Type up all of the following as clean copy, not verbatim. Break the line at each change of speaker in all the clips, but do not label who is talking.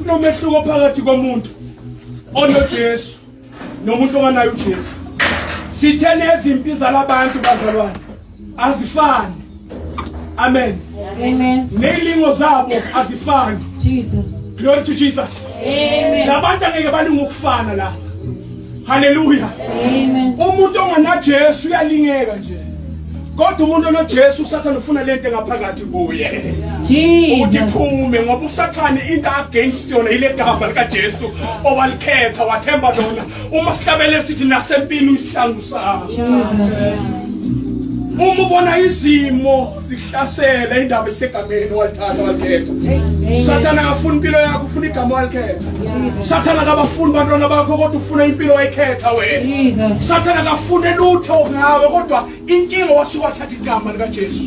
Kunomehluko phakathi komuntu onoJesu nomuntu onganayo uJesu. Sithe nezimpi zalabantu bazalwane azifani. Amen.
Amen.
Nezilingo zabo azifani.
Jesus.
Glory to Jesus.
Amen.
Labantu angeke balinga ukufana la. Hallelujah.
Amen.
Umuntu onganaJesu uyalingeka nje. Kodwa umuntu onoJesu uSathane ufuna lento engaphakathi kuye. Ukuthi
Jesus.
iphume ngoba uSathane into against yona ile gama likaJesu owalikhetha wathemba lona. Uma sihlabele sithi nasempini uyisihlangu sami.
Jesus.
Uma ubona izimo zihlasela indaba isegameni walithatha walikhetha. Sathane akafuni impilo yakho ufuna igama walikhetha. Sathane akabafuni abantwana bakho kodwa ufuna impilo wayikhetha wena.
Jesus.
Sathane akafuni lutho ngawe kodwa inkinga wasuka wathatha igama likaJesu.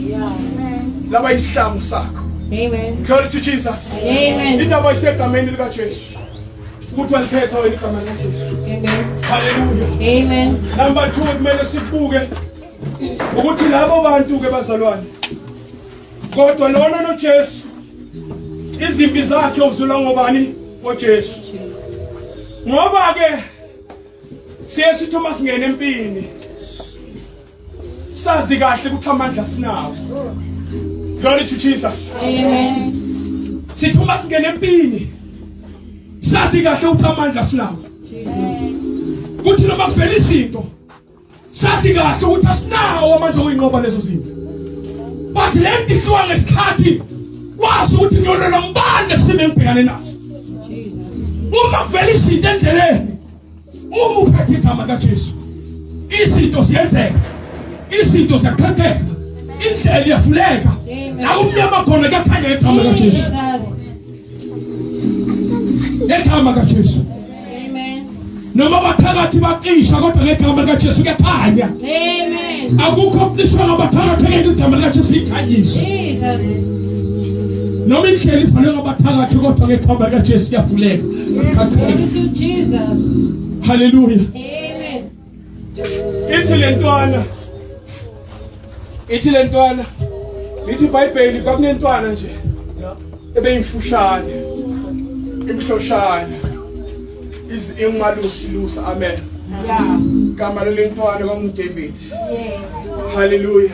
Laba isihlangu sakho.
Amen.
Glory to Jesus.
Amen.
Indaba isegameni likaJesu. Ukuthi walikhetha wena igama likaJesu.
Amen.
Hallelujah.
Amen.
Number 2 kumele sibuke ukuthi labo bantu ke bazalwane kodwa lona noJesu izimpi zakhe uzula ngobani ngoJesu ngoba ke siye sithi uma singena empini sazi kahle ukuthi amandla sinawo. Glory to Jesus.
Amen.
Sithi uma singena empini sazi kahle ukuthi amandla sinawo.
Jesus.
Kuthi noma kuvela izinto sazi kahle ukuthi asinawo amandla okuyinqoba lezo zinto. But le nto ihluka ngesikhathi wazi ukuthi ngiyolwela ngubani esimo engibhekane naso.
Jesus.
Uma kuvela izinto endleleni uma uphethe igama kaJesu izinto ziyenzeka izinto ziyaqhaqheka indlela iyavuleka la kumnyama khona kuyakhanya ngegama kaJesu ngegama kaJesu
Amen.
Noma abathakathi baqisha kodwa ngegama likaJesu kuyakhanya.
Amen.
Akukho ukuqishwa ngabathakathi ngeke igama likaJesu likhanyise.
Jesus.
Noma indlela ivalwe ngabathakathi kodwa ngegama likaJesu kuyavuleka.
Glory to Jesus.
Hallelujah.
Amen.
Ithi lentwana Ithi lentwana lithi iBhayibheli kwakunentwana nje ebeyimfushane imhloshane iz ingalusi lusa amen.
Yeah.
Igama lelentwana kwakunguDavid.
Yes.
Hallelujah.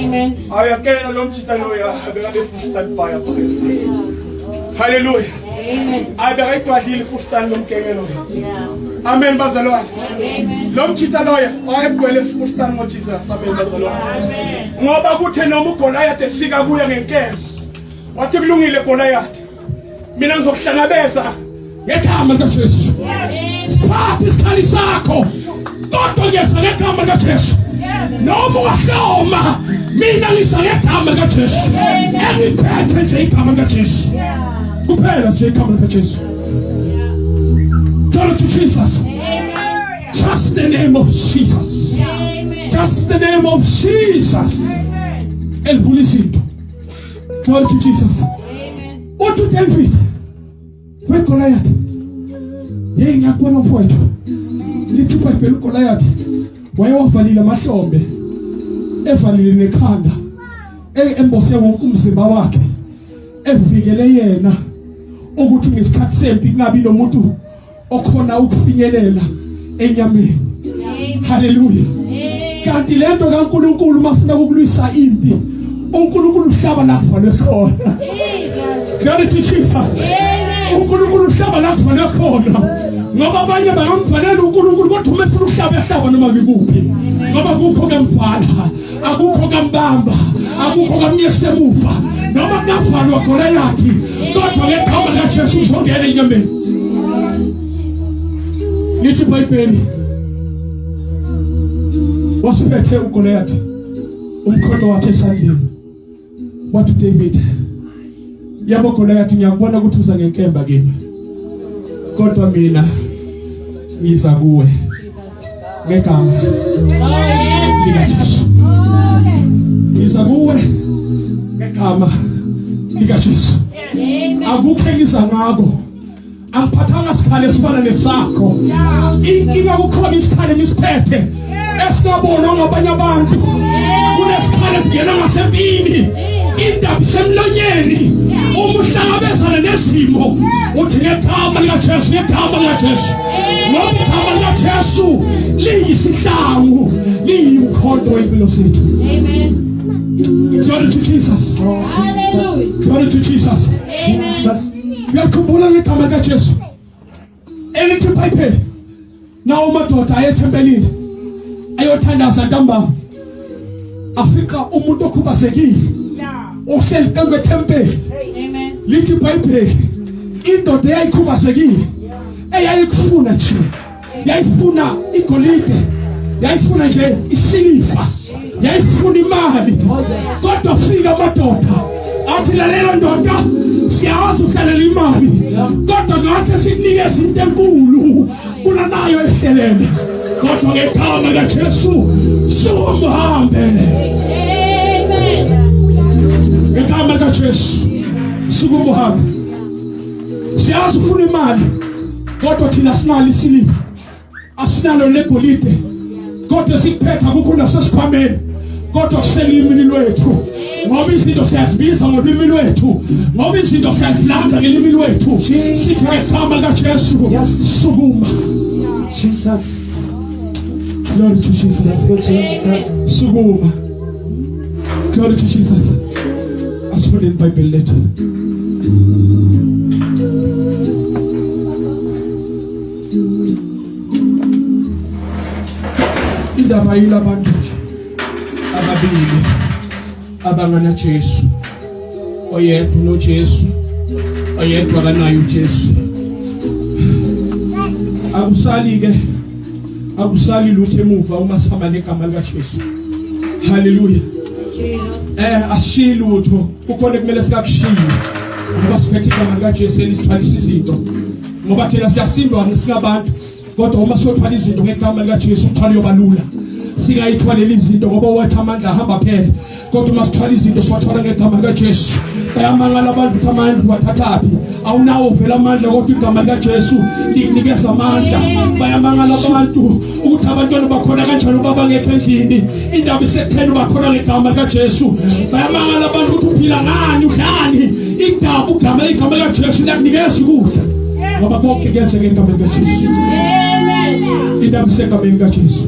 Amen.
Ayakena lo mjita loya bekade full stand by apha. Hallelujah.
Amen.
Ayibekayigwadlile full stand lomgenge loya.
Yeah.
Amen bazalwane.
Amen.
Lo mjita loya wayegcwele full stand ngoJesus. Amen bazalwane.
Amen.
Ngoba kuthe noma uGoliath efika kuye ngenkemba wathi kulungile Goliath mina ngizokuhlangabeza ngegama likaJesu. Siphathe isikhali sakho kodwa ngiyeza ngegama likaJesu. Noma ungahloma mina ngiza ngegama likaJesu. Engiphethe nje igama likaJesu. Kuphela nje igama likaJesu. Glory to Jesus. Just the name of Jesus. Just the name of Jesus. Elivula izinto. Glory to Jesus. Uthi uDavid weGoliath. Hey ngiyakubona mfowethu. Lithi iBhayibheli uGoliath wayewavalile amahlombe evalile nekhanda embose wonke umzimba wakhe evikele yena ukuthi ngesikhathi sempi kungabi nomuntu okhona ukufinyelela enyameni haleluya kanti lento kaNkuluNkulu mafuna ukulwisa impi uNkulunkulu uhlaba la kuvalwe khona glory to Jesus uNkulunkulu uhlaba la kuvalwe khona ngoba abanye bangamvalela uNkulunkulu kodwa uma efuna ukuhlaba ehlaba noma kikuphi ngoba kukho kemvala akukho kambamba akukho kamyesa emuva noma kuyavalwa Goliathi kodwa ngegama likaJesu uzongena enyameni lithi iBhayibheli wasiphethe uGoliathi umkhonto wakhe esandleni wathi uDavid yabo Goliath ngiyakubona ukuthi uza ngenkemba kimi kodwa mina ngiza kuwe ngegama likaJesu ngiza kuwe ngegama likaJesu akukho engiza ngako angiphathanga sikhali esifana nesakho inkinga kukhona isikhali enisiphethe esingabonwa ngabanye abantu kunesikhali esingena ngasempini Indaba isemlonyeni. Uma uhlangabezana nezimo uthi ngegama likaJesu, ngegama likaJesu. Ngoba igama likaJesu liyisihlangu, liyimkhonto wempilo zethu.
Amen.
Glory to Jesus.
Hallelujah.
Glory to Jesus.
Jesus.
Uyakhumbula ngegama likaJesu elithi iBhayibheli nawo madoda ayethempelini ayothandaza ntambama afika umuntu okhubazekile ohleli phambi kwethempeli.
Amen.
Lithi iBhayibheli indoda eyayikhubazekile eyayikufuna nje, yayifuna igolide, yayifuna nje isilifa, yayifuna imali, kodwa fika amadoda athi lalela ndoda, siyazi uhlalela imali, kodwa ngakhe sikunikeza into enkulu kunanayo ehlelele, kodwa ngegama likaJesu sukuma uhambe.
Amen.
Ngegama likaJesu sukuma uhambe. Siyazi ufuna imali, kodwa thina sinalo isiliva, asinalo legolide, kodwa sikuphetha kukho nasesikhwameni, kodwa kuselimini lwethu, ngoba izinto siyazibiza ngolwimi lwethu, ngoba izinto siyazilanda ngelimi lwethu, sithi ngegama likaJesu sukuma.
Jesus.
Glory to Jesus.
Thank you, Jesus.
Sukuma. Glory to Jesus. Asifundeni iBhayibheli lethu. Indaba yilabantu nje ababili abangana Jesu. Oyedwa unoJesu, oyedwa akanayo uJesu. Akusali ke, akusali lutho emuva uma sihamba negama likaJesu. Hallelujah.
Jesus.
Ashiyi lutho, kukhona kumele sikakushiye. Ngoba siphethe igama likaJesu elisithwalisa izinto. Ngoba thina siyasindwa singabantu, kodwa uma siyothwala izinto ngegama likaJesu umthwalo uyoba lula. Singayithwalela izinto ngoba wathi amandla ahamba phela. Kodwa uma sithwala izinto siwathwala ngegama likaJesu. Bayamangala abantu ukuthi amandla uwathathaphi. Awunawo vele amandla, kodwa igama likaJesu likunikeza amandla. Bayamangala abantu ukuthi abantwana bakhona kanjani ubaba ngekho endlini. Indaba isekutheni bakhona ngegama likaJesu. Bayamangala abantu ukuthi uphila ngani, udlani. Indaba igama likaJesu liyakunikeza ukudla. Ngoba konke kuyenzeka egameni likaJesu.
Amen.
Indaba isegameni likaJesu.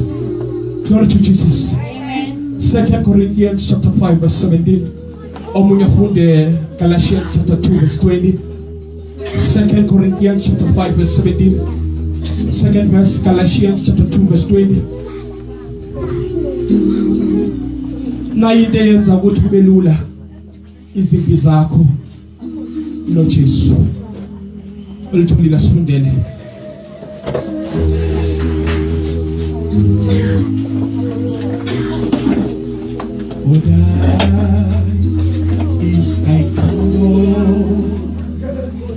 Glory to Jesus.
Amen.
2 Corinthians chapter 5 verse 17. Omunye afunde Galatians chapter 2 verse 20. 2 Corinthians chapter 5 verse 17. Second verse Galatians chapter 2 verse 20. Nayi into eyenza ukuthi kube lula izimpi zakho noJesu. Olitholile sifundele. For thine is thy kingdom,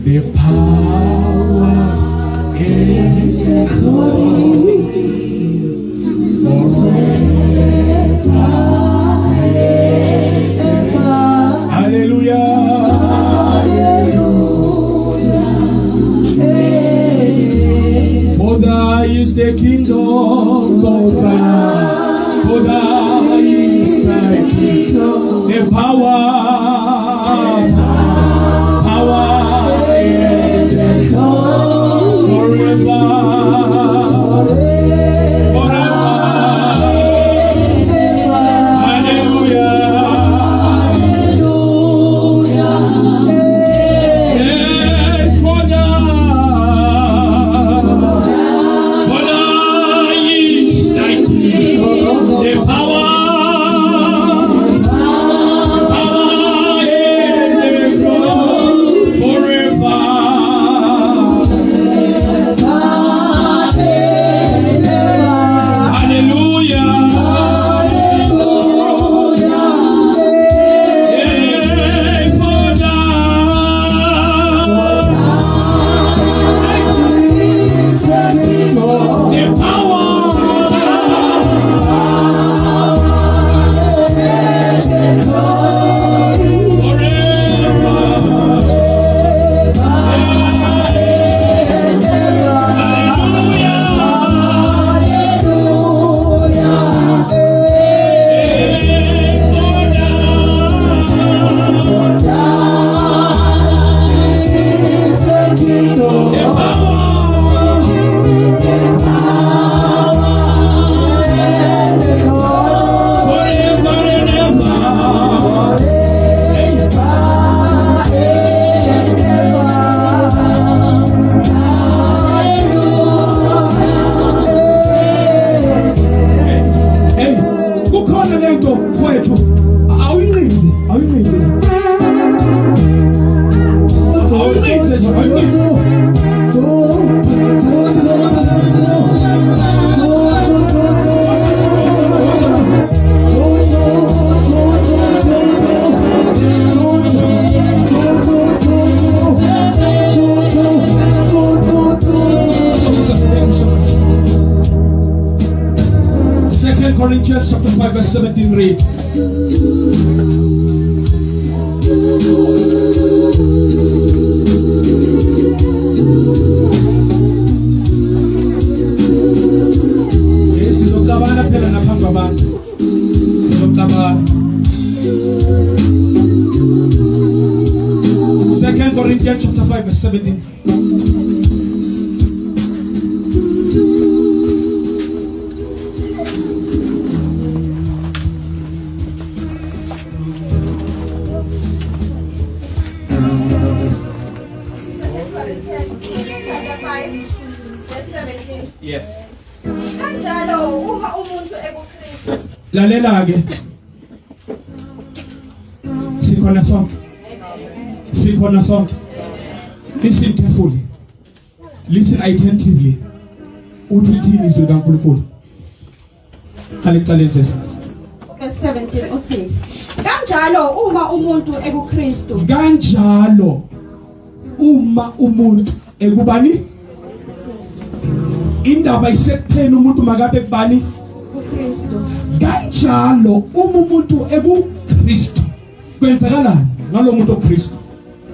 the power and the glory forever and ever. Hallelujah. For thy is the kingdom, for thy is thy kingdom, the power, power, and the glory forever, forever. Hallelujah. Hey, for thine is thy kingdom, the power, power. The power. Forever and ever. Hey, kukhona lento mfowethu awuyincinzi, awuyincinzi. Awuyincinzi nje, awuyincinzi. Jesus, thank you so much. Second Corinthians chapter 5 verse 17 read. Yes, sizocabana phela naphambi kwabantu. Sizocabana. Second Corinthians chapter 5 verse 17.
Chapter 5 verse 17.
Yes.
Kanjalo uma umuntu ekuKristu
Lalela ke. Sikhona sonke. Sikhona sonke. Listen carefully. Listen attentively. Uthi lithini izwi likaNkulunkulu? Qala ekuqaleni sesi.
Verse 17 uthi kanjalo uma umuntu ekuKristu
Kanjalo uma umuntu ekubani? Indaba isekutheni umuntu makabe kubani?
kuKristu
Kanjalo uma umuntu ekuKristu kwenzakalani ngalo muntu oKristu?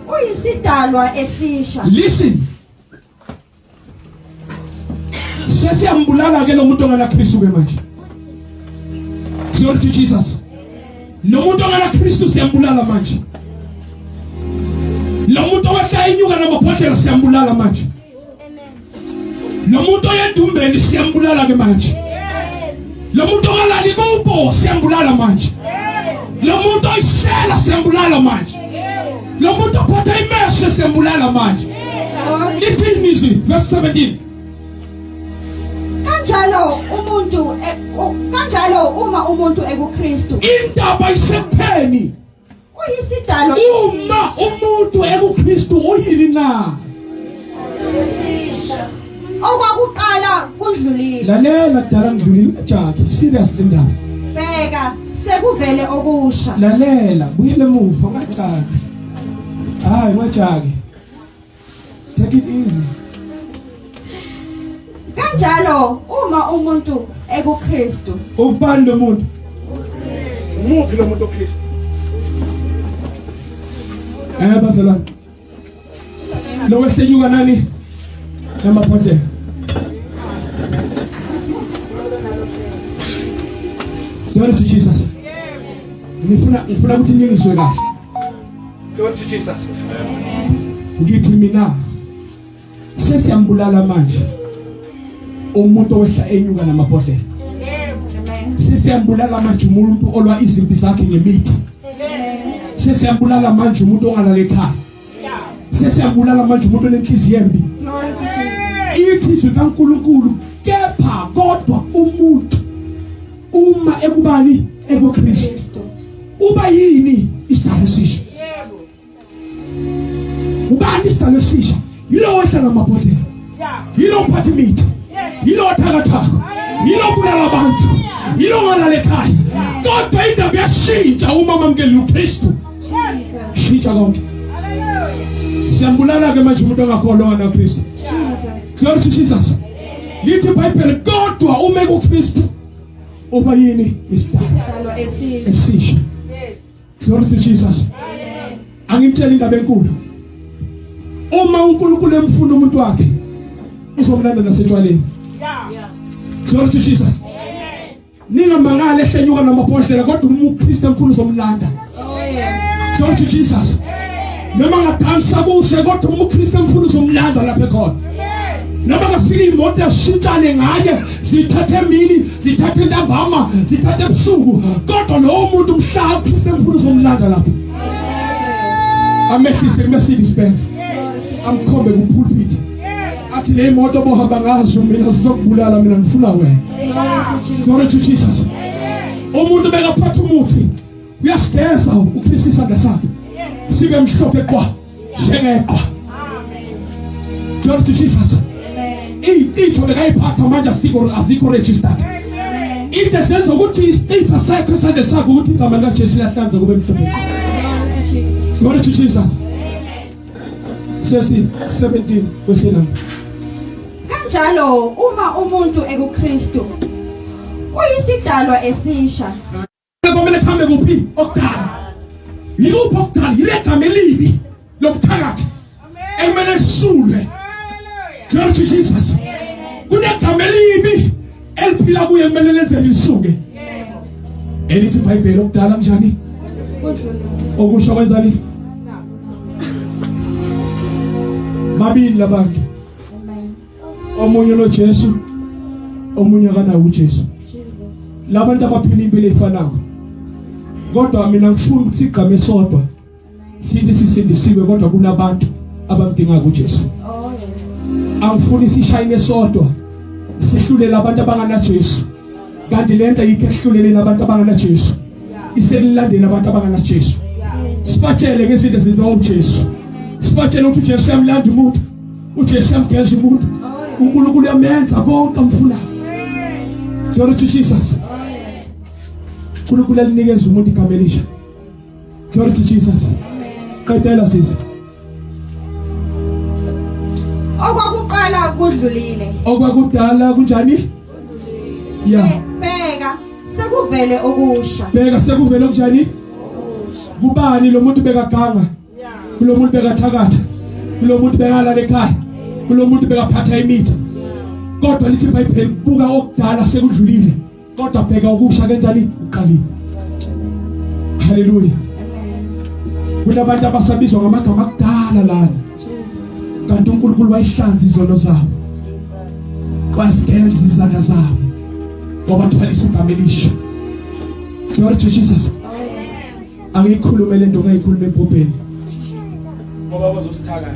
Uyisidalwa esisha.
Listen. Sesiyambulala ke lo muntu ongana Kristu ke manje. Glory to Jesus. Lo muntu ongana Kristu siyambulala manje. Lo muntu owehla enyuka namabhodlela siyambulala manje. Lo muntu oyendumbeni siyambulala ke manje. Lo muntu ongalali kubo siyambulala manje. Lo muntu oyisela siyambulala manje. Lo muntu ophatha imeshe siyambulala manje. Lithini izwi verse 17.
Kanjalo umuntu kanjalo uma umuntu ekuKristu
Indaba isekutheni
uyisidalwa
uma umuntu ekuKristu uyini na?
Okwakuqala kudlulile.
Lalela kudala ngidlulile ujaki serious le ndaba.
Bheka sekuvele okusha.
Lalela buyele emuva ungajaki. Hayi ungajaki. Take it easy.
Kanjalo uma umuntu ekuKristu
Ubani lo muntu? Umuphi lo muntu oKristu? Bazalwane. Lo wehlenyuka nani? Namabhodlela. Glory to Jesus. Ngifuna ukuthi ningizwe kahle. Glory to Jesus. Ngithi mina sesiyambulala manje umuntu owehla enyuka namabhodlela. Sesiyambulala manje umuntu olwa izimpi zakhe ngemithi. Sesiyambulala manje umuntu ongalala ekhaya. Sesiyambulala manje umuntu onenhliziyo embi.
Glory to Jesus.
Ithi izwi kaNkuluNkulu kepha kodwa umuntu uma ekubani ekuKristu uba yini isidalo esisha? Ubani isidalo esisha? Yilo wehla namabhodlela. Yilo uphatha imithi. Yilo othakathaka. Yilo obulala abantu. Yilo ongalala ekhaya. Kodwa indaba iyashintsha uma mamukela uKristu. Shintsha konke. Siyambulala ke manje umuntu ongakholwa noKristu.
Jesus.
Glory to Jesus. Lithi iBhayibheli kodwa uma ekuKristu uba yini isidalo
Isidalwa esisha.
esisha. Glory to Jesus. Angimtshela indaba enkulu. Uma uNkulunkulu emfuna umuntu wakhe uzomlanda nasetshwaleni. Glory to Jesus. Ningamangali ehlenyuka namabhodlela kodwa uma uKristu emfuna uzomlanda.
Oh yes.
Glory to Jesus. Noma ngadansa kuse kodwa uma uKristu emfuna uzomlanda lapha ekhona. Noma ngafika imoto yashintshane ngaye, zithathe emini, zithathe ntambama, zithathe ebusuku, kodwa lowo muntu mhla uKristu emfuna uzomlanda lapha. Amehlise kuMercedes Benz. Amkhombe kupulpit. Athi le moto bohamba ngazo mina sizokubulala mina ngifuna wena. Glory to Jesus. Umuntu bekaphatha umuthi uyasigeza uKristu isandla sakhe sibe mhlophe qwa njengeqwa. Glory to Jesus. Iy'citho bekayiphatha manje asiko azikho registered. Into esenza ukuthi isicitho sakho esandleni sakho ukuthi igama likaJesu liyahlanza kube mhlophe. Glory to Jesus. Sesi 17 kwehlela.
Kanjalo uma umuntu ekuKristu uyisidalwa esisha.
Kumele kuhambe kuphi okudala? Yikuphi okudala? Yile gama elibi lokuthakatha ekumele lisulwe. Glory to Jesus. Kunegama elibi eliphila kuye kumele lenze lisuke. Elithi iBhayibheli okudala kanjani? Okusho kwenzani? Babili labantu. Omunye unoJesu, omunye akanawo uJesu. Labantu abaphila impilo efanayo. Kodwa mina ngifuna ukuthi igame sodwa. Sithi sisindisiwe kodwa kunabantu abamdingayo uJesu. Angifuni sishayine sodwa. Sihlulela abantu abangana Jesu. Kanti lento ayikho ehluleleni abantu abangana Jesu. Isekulandela abantu abangana Jesu. Sibatshele ngezinto ezenziwa uJesu. Sibatshele ukuthi uJesu uyamlanda umuntu. uJesu uyamgeza umuntu. uNkulunkulu uyamenza konke amfunayo. Glory to Jesus. uNkulunkulu alinikeza umuntu igama elisha. Glory to Jesus. Qedela sisi.
Okwakuqala kudlulile.
Okwakudala kunjani? Yeah.
Bheka sekuvele okusha.
Bheka sekuvele okunjani? Kubani lo muntu bekaganga? Kulo muntu bekathakatha. Kulo muntu bekalala ekhaya. Kulo muntu bekaphatha imithi. Kodwa lithi iBhayibheli buka okudala sekudlulile. Kodwa bheka okusha kenzani uqalile. Haleluya. Kunabantu abasabizwa ngamagama akudala lana. Kanti uNkulunkulu wayihlanza izono zabo. Wazigenza izandla zabo. Wabathwalisa igama elisha. Glory to Jesus. Angiyikhulume lento ngayikhuluma ebhubheni. Ngoba bazosithakatha.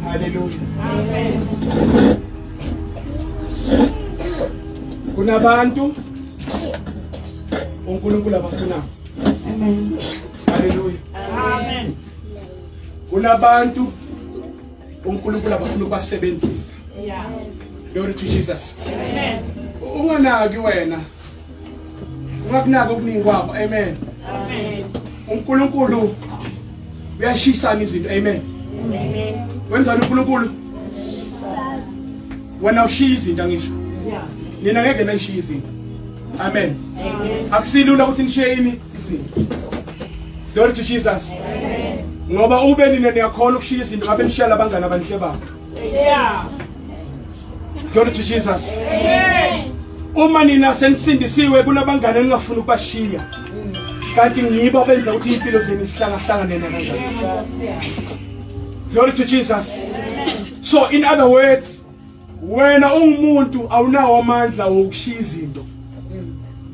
Haleluya. Amen. Kunabantu uNkulunkulu abafunayo.
Amen.
Haleluya.
Amen.
Kunabantu uNkulunkulu abafuna ukubasebenzisa.
Yeah.
Glory to Jesus.
Amen.
Unganaki wena. Ungakunaki okuningi kwabo. Amen.
Amen.
uNkulunkulu uyashisana izinto. Amen.
Amen.
Wenzani uNkulunkulu? Wena ushiya izinto angisho.
Yeah.
Nina ngeke nayishiya izinto. Amen.
Amen.
Akusilula ukuthi nishiye ini izinto. Glory to Jesus.
Amen.
Ngoba ube nina niyakhona ukushiya izinto ngabe nishiya labangani abanihlebayo.
Yeah.
Glory to Jesus.
Amen.
Uma nina senisindisiwe kunabangani eningafuni ukubashiya. Kanti ngibo abenza ukuthi impilo zenu zihlangahlangane kanjani. Glory to Jesus. So in other words, wena ungumuntu awunawo amandla wokushiya izinto.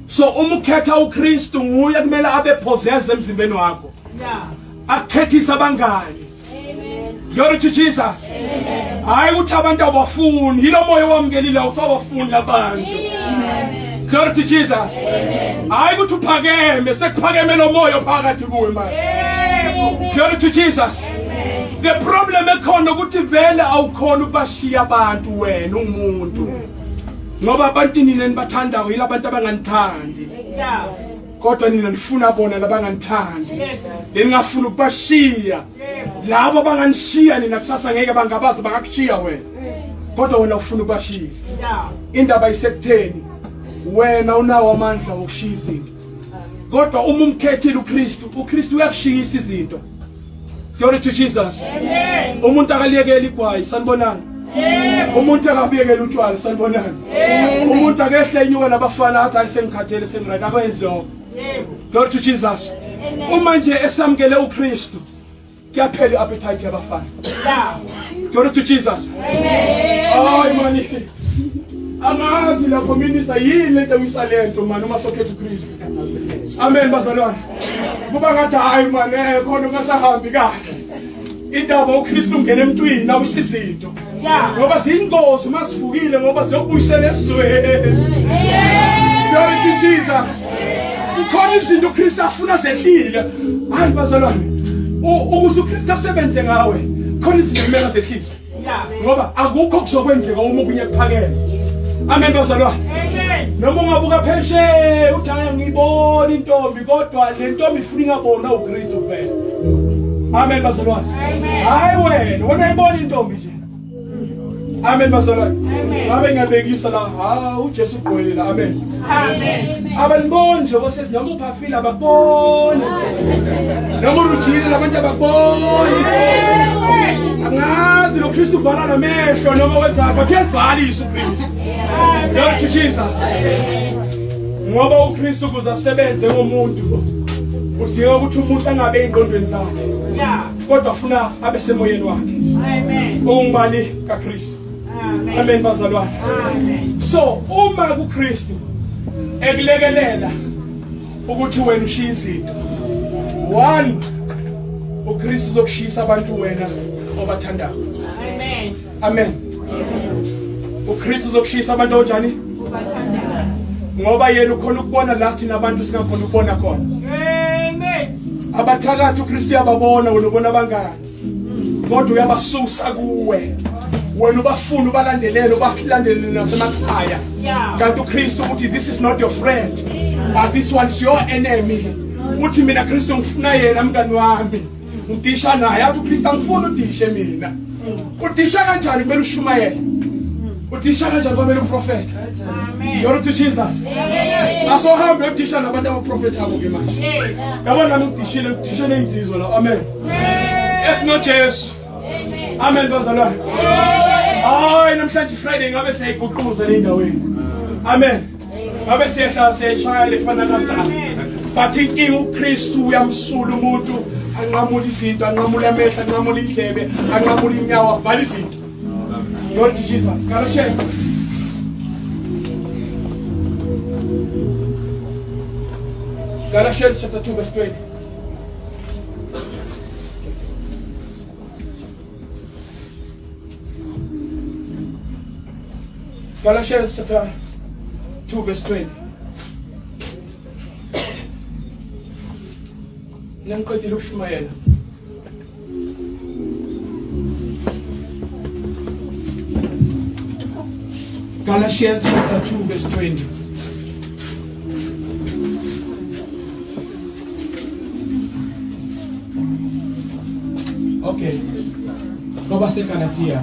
So uma ukhetha uKristu nguye kumele abe possessed emzimbeni wakho.
Yeah.
Akukhethisa abangani.
Amen.
Glory to Jesus. Hayi ukuthi abantu abafuni, yilo moya owamukelile awusabafuni labantu.
Amen.
Glory to Jesus. Hayi ukuthi uphakeme, sekuphakeme lo moya ophakathi kuwe manje.
Yebo.
Glory to Jesus. The problem ekhona ukuthi vele awukhona ukubashiya abantu wena ungumuntu. Ngoba abantu nina nibathandayo yilabantu abanganithandi.
Yeah.
Kodwa nina nifuna bona labanganithandi.
Jesus.
Ningafuna ukubashiya.
Yebo.
Labo abanganishiya nina kusasa ngeke bangabazi bangakushiya wena. Kodwa wena ufuna ukubashiya.
Yeah.
Indaba isekutheni wena unawo amandla wokushiya izinto. Kodwa uma umkhethile uKristu, uKristu uyakushiyisa izinto. Glory to Jesus.
Amen.
Umuntu akaliyekeli igwayi, sanibonani.
Yebo.
Umuntu akabuyekela utshwala, sanibonani.
Yebo.
Umuntu akehle enyuka nabafana athi hayi sengikhathele sengiright akwenzi lokho.
Yebo.
Glory to Jesus. Uma nje esamukele uKristu kuyaphela iappetite yabafana.
Yeah.
Glory to Jesus.
Amen.
Hayi mani. Angazi lapho minister yini lento uyisa lento mani uma sokhetha uKristu. Amen bazalwane. Kuba ngathi hayi mani eh khona ungasahambi kahle. Indaba uKristu ungena emntwini awisa izinto.
Yeah.
Ngoba ziyingozi uma sivukile ngoba ziyobuyisela esizweni. Glory to Jesus. Kukhona izinto uKristu afuna zehlile. Hayi bazalwane. Ukuze uKristu asebenze ngawe, khona izinto kumele azehlise.
Yeah.
Ngoba akukho kuzokwenzeka uma okunye kuphakeme. Amen bazalwane.
Amen.
Noma ungabuka phesheya uthi hayi ngiyibona intombi kodwa le ntombi ifuna ingabona uKristu kuphela. Amen bazalwane.
Amen.
Hayi wena, wena uyibona intombi nje. Amen bazalwane.
Amen.
Ngabe ngiyabekisa la, ha uJesu ugqwele la. Amen.
Amen.
Abaniboni nje bosesi noma uphafile abakuboni. Noma urujile labantu abakuboni. Angazi lo Kristu uvala namehlo noma wenzani, but uyavalisa uKristu. Glory to Jesus. Ngoba uKristu kuze asebenze ngomuntu udinga ukuthi umuntu angabe engqondweni zakhe.
Yeah.
Kodwa funa abe semoyeni wakhe.
Amen.
Ungubani kaKristu.
Amen.
Amen bazalwane.
Amen.
So uma kuKristu ekulekelela ukuthi wena ushiye izinto. One uKristu uzokushisa abantu wena obathandayo.
Amen.
Amen. uKristu uzokushisa abantu onjani?
Ubathandayo.
Ngoba yena ukhona ukubona la thina abantu singakhona ukubona khona.
Amen.
Abathakathi uKristu uyababona wena ubona abangani. Kodwa uyabasusa kuwe. Wena ubafuna ubalandelele ubalandelele nasemakhaya.
Yeah.
Kanti uKristu uthi this is not your friend but this one is your enemy. Uthi mina Kristu ngifuna yena mngani wami. Ngidisha naye athi uKristu angifuni udishe mina. Udisha kanjani kumele ushumayele? Udisha kanjani kumele uprofethe?
Amen.
Glory to Jesus. Asohambe udisha nabantu abaprofetha abo ke manje.
Yes.
Yabona nami ngidishile ngidishe nezinsizwa la. Amen. Esinojesu. Amen bazalwane. Hayi namhlanje Friday ngabe siyayiguquza le ndaweni. Amen. Ngabe siyehla siyayishaya lefana kasana. But inkinga uKristu uyamsula umuntu anqamula izinto, anqamula amehlo, anqamula indlebe, anqamula inyawo, avala izinto. Glory to Jesus. Galatians. Galatians chapter 2 verse 20. Galatians chapter 2 verse 20. Nangiqedile ukushumayela. Galatians chapter 2 verse 20. Okay. Ngoba seGalatia.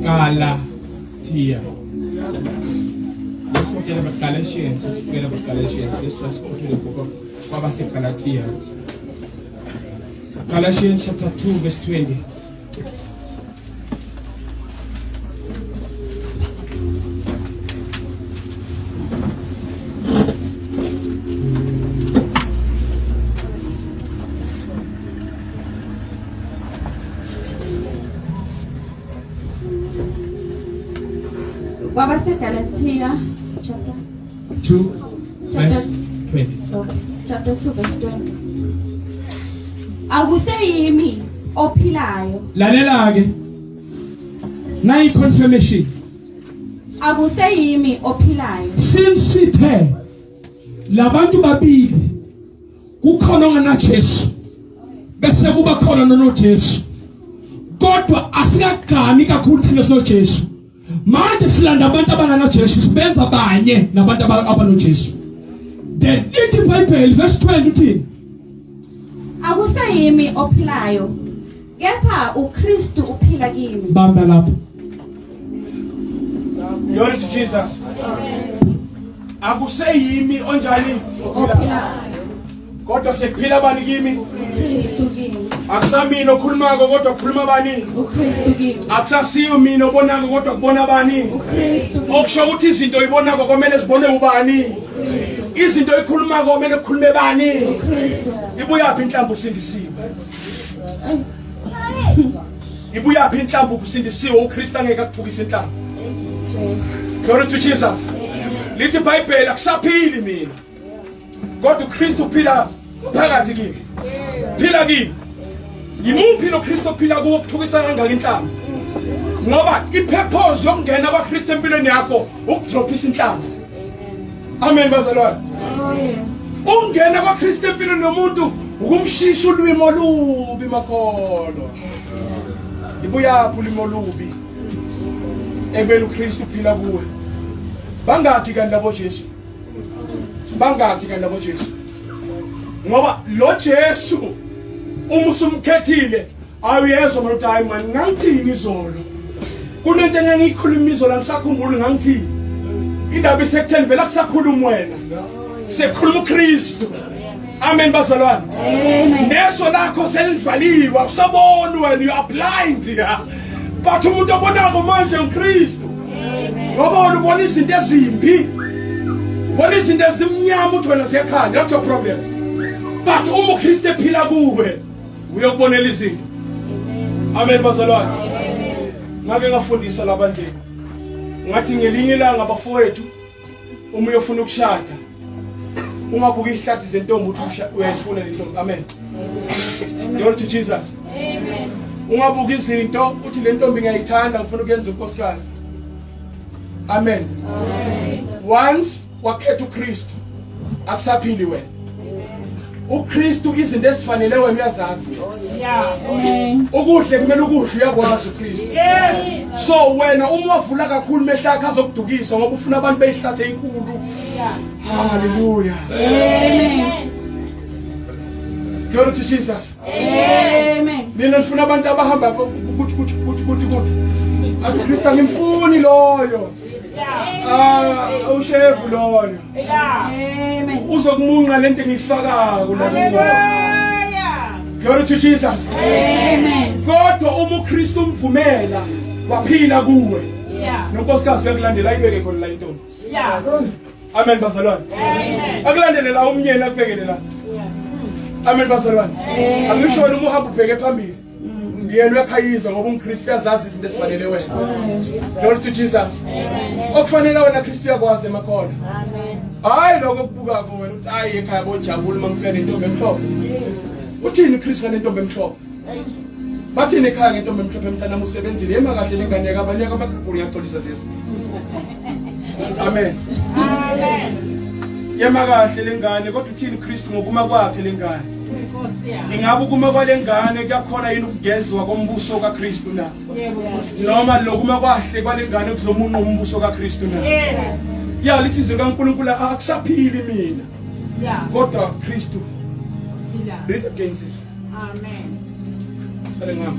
Galatia. Let's forget about Galatians. Let's forget about Galatians. Let's just go to the book of kwabaseGalatia. Galatians chapter 2 verse 20.
KwabaseGalatia chapter
2 verse 20.
Okay. Chapter 2 verse 20. Akuseyimi ophilayo.
Lalela ke. Nayi confirmation.
Akuseyimi ophilayo.
Since sithe labantu babili kukhona ongena Jesu bese kuba khona nonoJesu kodwa asikagqami kakhulu thina sinoJesu manje silanda abantu abangana Jesu sibenza banye nabantu abanoJesu then ithi iBhayibheli verse 20 uthini
Akuseyimi ophilayo kepha uKristu uphila kimi.
Bamba lapho. Glory to Jesus. Akuseyimi onjani
ophilayo.
Kodwa sekuphila bani kimi?
Kristu kimi.
Akusamina okhulumako kodwa kukhuluma bani?
uKristu kimi.
Akusasiyo mina obonako kodwa kubona bani?
uKristu kimi.
Okusho ukuthi izinto oyibonako komele zibone ubani? Izinto oyikhulumako komele kukhulume bani?
uKristu.
Ibuyaphi inhlamvu usindisiwe? Ibuyaphi inhlamvu usindisiwe? uKristu angeke akuthukise inhlamvu. Glory to Jesus. Lithi iBhayibheli akusaphili mina. Kodwa uKristu uphila phakathi kimi. Phila kimi. Yimuphi lo Kristu ophila kuwo okuthukisa kangaka inhlamvu? Ngoba ipurpose yokungena kwaKristu empilweni yakho ukudrophisa inhlamvu. Amen bazalwane. Ungena kwaKristu empilweni yomuntu ukumshisha ulwimi olubi makholwa. Ibuyaphi ulwimi olubi? Ekubeni uKristu uphila kuwe. Bangakhi kanti labo Jesu? Bangakhi kanti labo Jesu? Ngoba lo Jesu uma usumkhethile awuyezwa manje ukuthi hayi man ngangithini izolo. Kunento engangiyikhuluma izolo angisakhumbuli ngangithini. Indaba isekutheni vele akusakhulumi wena. Sekukhuluma uKristu. Amen bazalwane.
Amen.
Neso lakho selivaliwe awusaboni wena you are blind ya. But umuntu obonako manje uKristu. Ngoba wena ubona izinto ezimbi. Ubona izinto ezimnyama uthi wena ziyakhanya. That's your problem. But uma uKristu ephila kuwe uyokubonela izinto. Amen bazalwane. Ngake ngafundisa labandleni. Ngathi ngelinye ilanga bafowethu uma uyofuna ukushada ungabuki izihlathi zentombi uthi uyayifuna le ntombi. Amen. Glory to Jesus.
Amen.
Ungabuki izinto uthi le ntombi ngiyayithanda ngifuna ukuyenza unkosikazi. Amen.
Amen.
Once wakhetha uKristu akusaphili wena. uKristu izinto ezifanele wena uyazazi.
Yeah.
Amen.
Ukudle kumele ukudle uyakwazi uKristu.
Yes.
So wena uma wavula kakhulu mehla akhe azokudukisa ngoba ufuna abantu beyihlathe inkulu. Hallelujah.
Amen.
Glory to Jesus.
Amen.
Nina nifuna abantu abahamba kuthi kuthi kuthi kuthi kuthi. Athi Kristu angimfuni loyo. Ah, ushevu loyo.
Yeah.
Amen.
Uzokumunqa lento engiyifakako la kuwo.
Hallelujah.
Glory to Jesus.
Amen.
Kodwa uma uKristu umvumela waphila kuwe.
Yeah.
Nonkosikazi uyakulandela ayibeke khona la intombi.
Yeah.
Amen bazalwane.
Amen.
Akulandele la umnyeni akubekele la. Amen bazalwane. Angisho wena uma uhamba ubheke phambili. Yena uyakhayiza ngoba umKristu uyazazi izinto esifanele wena. Glory to Jesus. Okufanele wena Kristu uyakwazi emakhona.
Amen.
Hayi lokho okubukako wena uthi hayi ekhaya bojabula uma ngifika nentombi emhlophe. Uthini uKristu ngentombi emhlophe? Bathini ekhaya ngentombi emhlophe mntanami usebenzile yema kahle lengane yakabanye amagagulu ngiyaxolisa sisi. Amen.
Amen.
Yema kahle lengane kodwa uthini uKristu ngokuma kwakhe lengane?
Inkosi yami.
Ingabe ukuma kwalengane kuyakhona yini ukugezwa kombuso kaKristu na?
Yebo.
Noma lokuma kwahle kwalengane kuzomunqa umbuso kaKristu na?
Yes.
Ya lithi izwi likaNkulunkulu akusaphili mina
Yeah.
kodwa Kristu.
Yeah.
Read again sis.
Amen.
Sale ngami.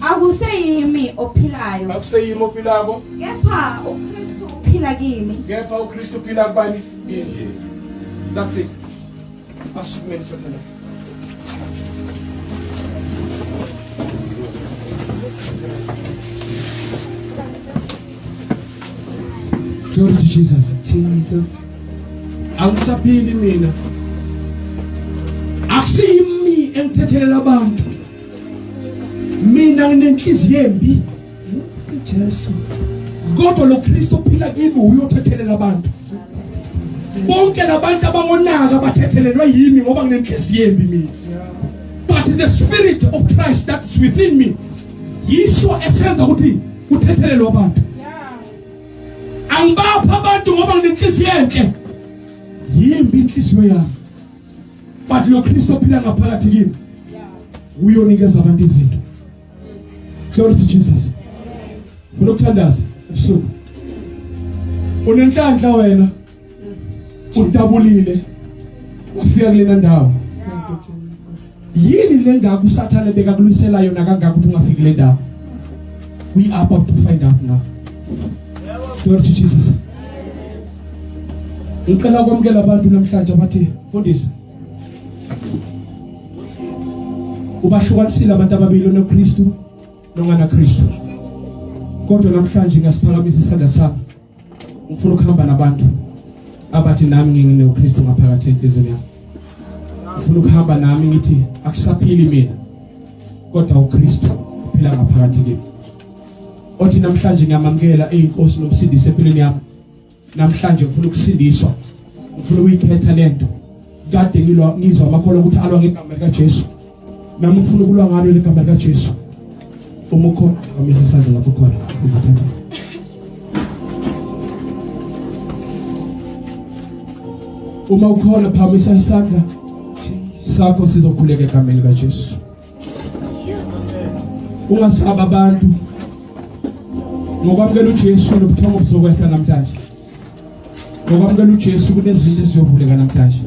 Akuseyimi ophilayo
Akuseyimi ophilako
kepha uKristu uphila kimi.
kepha uKristu uphila kubani? Kimi. That's it. Asukumeni sothandaza. Glory to Jesus.
Jesus.
Angisaphili mina. Akusiyimi engithethelela abantu. Mina nginenhliziyo embi.
Jesu.
Kodwa lo Kristu ophila kimi uyothethelela abantu. Bonke labantu abangonaka bathethelelwa yimi ngoba nginenhliziyo embi mina. But the spirit of Christ that is within me yiso esenza ukuthi kuthethelelwe abantu. Angibapha abantu ngoba nginenhliziyo enhle. Yimbi inhliziyo yami. But lo Kristu ophila ngaphakathi kimi uyonikeza abantu izinto. Glory to Jesus. Ufuna ukuthandaza ebusuku. Unenhlanhla wena. Udabulile. Wafika kulena ndawo.
Thank you, Jesus.
Yini le ngaka uSathane bekakulisela yona kangaka ukuthi ungafiki kule ndawo? We are about to find out now. Glory to Jesus. Ngicela kwamukela abantu namhlanje abathi mfundisi. Ubahlukanisile abantu ababili, onoKristu nongana Kristu. Kodwa namhlanje ngiyasiphakamisa isandla sami, ngifuna ukuhamba nabantu abathi nami nginginoKristu ngaphakathi enhliziyweni yami. Ngifuna ukuhamba nami ngithi akusaphili mina, kodwa uKristu uphila ngaphakathi kimi. Othi namhlanje ngiyamamukela eyinkosi nomsindisi empilweni yami. Namhlanje ngifuna ukusindiswa, ngifuna ukuyikhetha lento kade ngilwa, ngizwa amakholwa ukuthi alwa ngegama lika Jesu, nami ngifuna ukulwa ngalo legama lika Jesu. Uma ukhona, phakamisa isandla lapho khona, sizothandaza. Uma ukhona, phakamisa isandla sakho, sizokhuleka egameni likaJesu. Ungasaba abantu. Ngokwamukela uJesu, nobuthongo buzokwehla namhlanje. Ngokwamukela uJesu, kunezinto eziyovuleka namhlanje.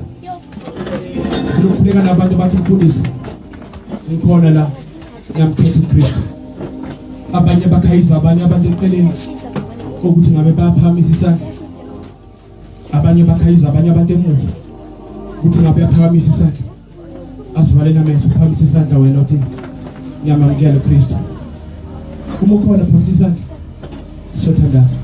Kunokukhuleka nabantu bathi, "Mfundisi, ngikhona la, ngiyamkhetha uKristu." Abanye bakhayiza abanye abantu eceleni ukuthi ngabe bayaphakamisa isandla. Abanye bakhayiza abanye abantu emuva ukuthi ngabe uyaphakamisa isandla. Asivalele amehlo. Phakamisa isandla wena uthi ngiyamamukela uKristu. Uma ukhona, phakamisa isandla, sothandaza.